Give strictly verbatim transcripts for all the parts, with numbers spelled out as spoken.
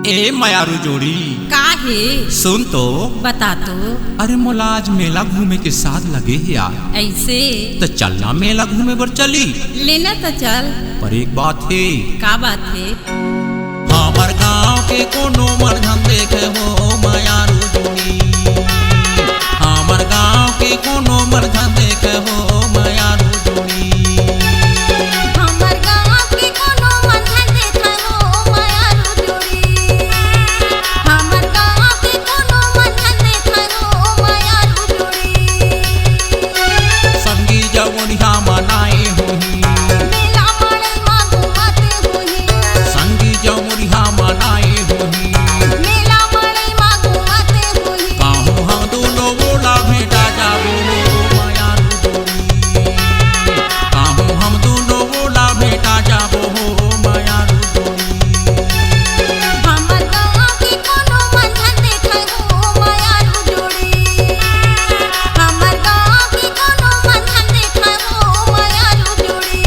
ए मयारू जोड़ी। का हे? सुन तो। बता तो। अरे मोला आज मेला घूमे के साध लगे हे यार। अइसे? त चलना मेला घूमे बर चली। लेना त चल। पर एक बात हे। का बात हे? हमर गांव के कोनो मन झन देखे हो मयारू जोड़ी। हमर गांव के कोनो मन झन देखे हो मयारू जोड़ी। हमर गांव के कोनो मन झन देखे हो मयारू जोड़ी। हमर गांव के कोनो मन झन देखे हो मयारू जोड़ी। संगी जवनिया मनाए होही। मेला मड़ई मा घूमत होही। संगी जवनिया मनाए होही। मेला मड़ई मा घूमत होही। काहू हम दूनो ओला भेंटा जाबो हो मयारू जोड़ी। काहू हम दूनो ओला भेंटा जाबो हो मयारू जोड़ी। हमर गांव के कोनो मन झन देखे हो मयारू जोड़ी। हमर गांव के कोनो मन झन देखे हो मयारू जोड़ी।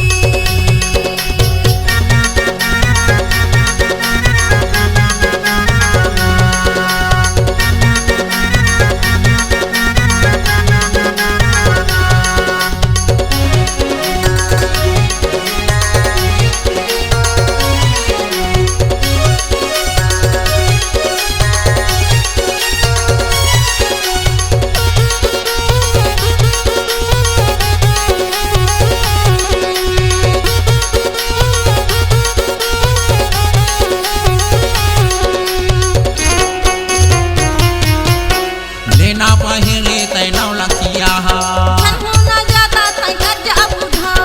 लेना पहिरे तै नौ लखिया हार। झन होना जाता तै कर जा बुढ़ा।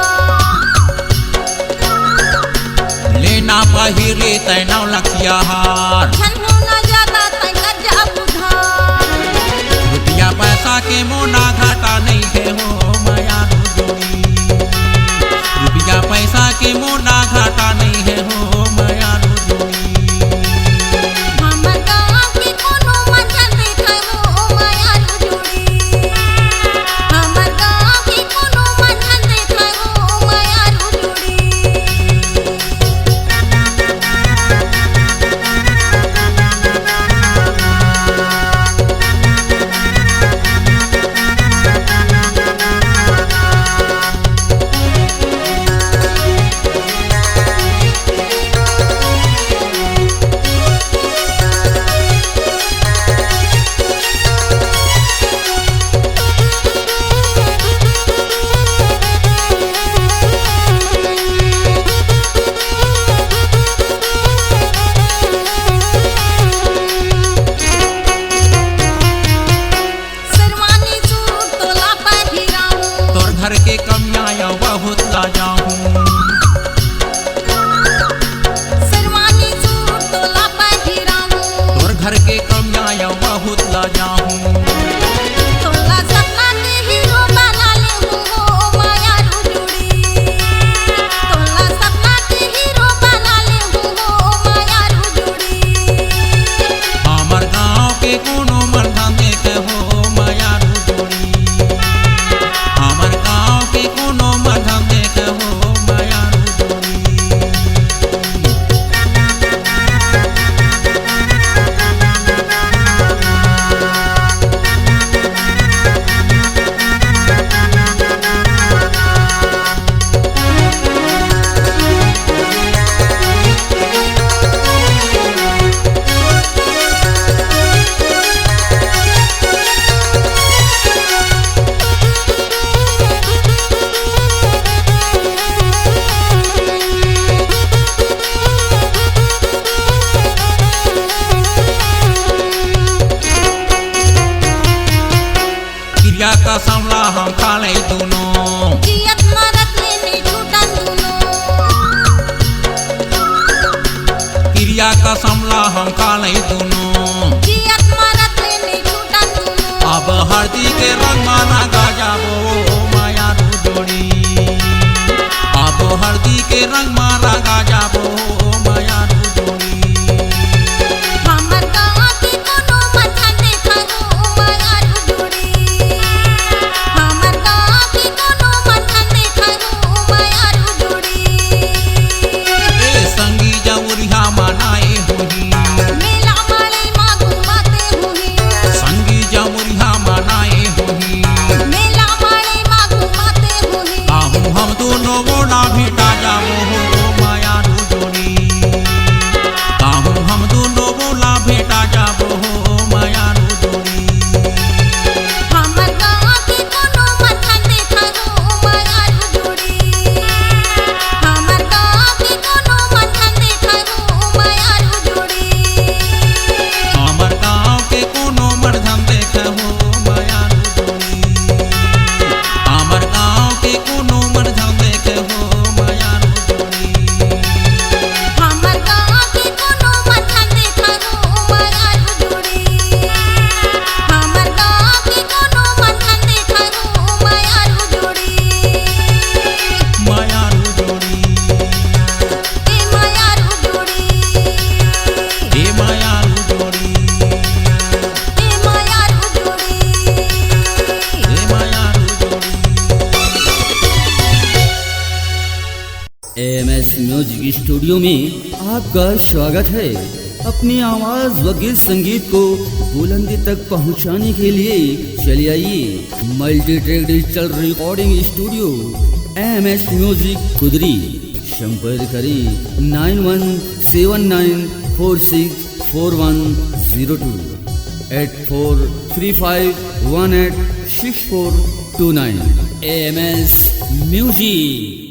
लेना पहिरे तै नौ लखिया हार। झन होना जाता तै कर जा बुढ़ा। रुपया पैसा के मोना घाटा नहीं है हो मयारू जोड़ी। रुपया पैसा के मोना घाटा नहीं है हो मयारू जोड़ी। हमर गांव के कोनो मन झन देखे हो मयारू जोड़ी। हमर गांव के कोनो मन झन देखे हो मयारू जोड़ी। शेरवानी सूट तोला पहिराहूं। तोर घर के कमियां बहुत लाजाहूं। शेरवानी सूट तोला पहिराहूं। तोर घर के कमियां बहुत लाजाहूं। तोला सपना के हीरो बना लेहूं हो मयारू जोड़ी। तोला सपना के हीरो बना लेहूं हो मयारू जोड़ी। हमर गांव के कोनो मन झन देखे हो मयारू जोड़ी। हमर गांव के कोनो मन झन देखे हो मयारू जोड़ी। किरिया कसम ला हम खा ले दूनो। जियत मरत ले नइ छूटन दूनो। किरिया कसम ला हम खा ले दूनो। जियत मरत ले नइ छूटन दूनो। अब हरदी के रंग मा रंगा जाबो मयारू जोड़ी। अब हरदी के रंग मा रंगा जाबो मयारू जोड़ी। हमर गाँव के कोनो मन झन देखय हो मयारू जोड़ी। हमर गाँव के कोनो मन झन देखय हो मयारू जोड़ी। ए संगी जउरिहा मनाए होही। एएमएस म्यूजिक स्टूडियो में आपका स्वागत है। अपनी आवाज व गीत संगीत को बुलंदी तक पहुंचाने के लिए चले आइए multi track digital recording studio, AMS music Kudri. संपर्क करें nine one seven nine four six four one zero two, eight four three five one eight six four two nine. AMS music.